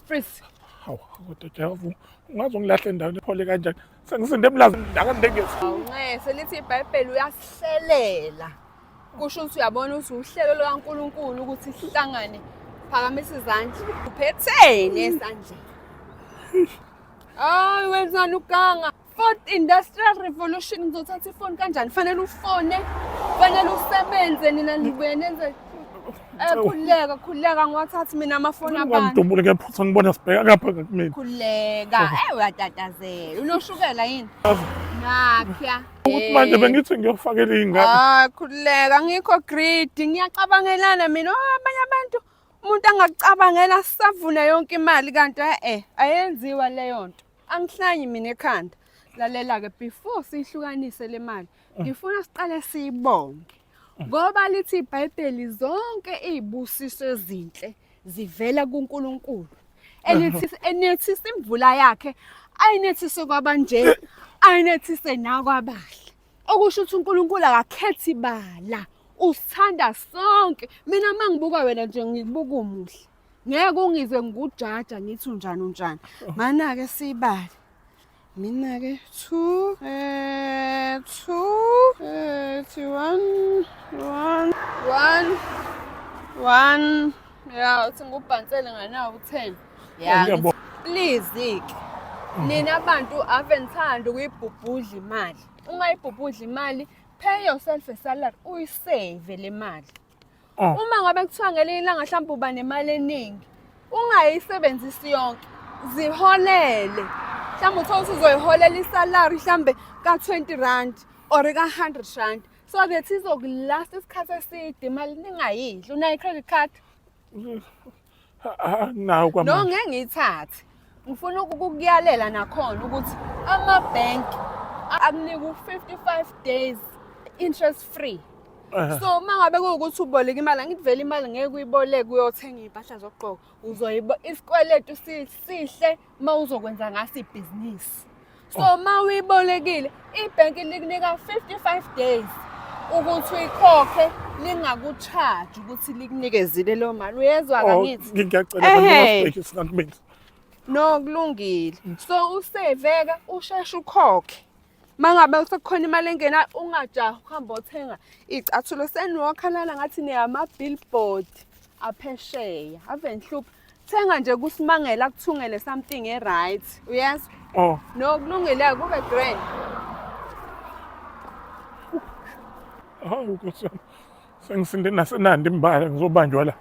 Freeze. Hawu kodwa Jehova ungaze ungilahle endaweni ephole kanjani? Sengisinde emlazi ndakandengezi. Awunxese lithi iBhayibheli uyasihlelela. Kusho ukuthi uyabona ukuthi uhlelo lukaNkulunkulu ukuthi sihlangane. Phakamisa izandla. Uphetheni esandleni? Hayi wenzani uganga? Fourth Industrial Revolution ngizothatha ifoni kanjani? Fanele ufone, fanele usebenze nina nibuye nenze. Eh khululeka, khululeka ngiwathathi mina amafoni abantu. Ungangidubuli ngephutha ngibona sibheka ngapha ngakumina. Khululeka, eh uyatatazela. Unoshukela yini? Nakhya. Ukuthi manje bengithi ngiyofakela iy'ngane. Ah khululeka, ngikho greedy, ngiyacabangelana mina. Oh, abanye abantu umuntu angakucabangela savuna yonke imali kanti eh ayenziwa leyo nto. Angihlanyi mina ekhanda. Lalela-ke before siyihlukanise le mali, ngifuna siqale siyibonge. Ngoba lithi iBhayibheli zonke izibusiso ezinhle zivela kuNkulunkulu. Elithi enethisa imvula yakhe ayinethise kwabanje, ayinethise nakwabahle. Okusho ukuthi uNkulunkulu akakhethi bala. Usithanda sonke. Mina mangibuka wena nje ngikubuka umuhle. Ngeke ungizwe ngikujaja ngithi unjani unjani. Mana-ke sibale. Mina-ke 2 2 1 1 1 1 ya uthi ngubhansele nganawo u-10 ya Ngiyabonga. please ke nina bantu ave nithanda ukuyibhubhudla imali ungayibhubhudla imali pay yourself a salary uyisave le mali. Oh. Uma ngabe kuthiwa ngelinye ilanga mhlawumbe uba nemali eningi, ungayisebenzisi yonke, ziholele. Mhlawumbe uthole ukuthi uzoyiholela isalary mhlawumbe ka-20 rand or ka-100 rand so that izokulasta isikhathi eside imali ningayidli. Unayo i-credit card? Nawo No kwamanje. ngeke ngiyithathe. Ngifuna ukukuyalela nakhona ukuthi amabhenki akunika u-55 days interest free. So uma ngabe kuwukuthi uboleka imali angithi vele imali ngeke uyiboleke uyothenga iy'mpahla zokugqoka. Uzoyibo isikweletu sihle uma uzokwenza ngaso ibhizinisi. So uma uyibolekile ibhenki likunika 55 days ukuthi uyikhokhe lingaku-charge ukuthi likunikezile leyo mali. Uyezwa-ke Oh, angithi? ngiyacela Ehhe. bantu singakumina. No kulungile. So useveka usheshe ukhokhe. Mangabe sekukhona imali engenayo ungajahi ukuhamba othenga iy'cathulo seniwokhalala ngathi niyama-billboard aphesheya ave nihlupha. Thenga nje kusimangela akuthungele something e-right uyezwa? Oh. No kulungile kube grand. Hawu Nkosi yami. Sengisinde nasenandi imbala ngizobanjwa la.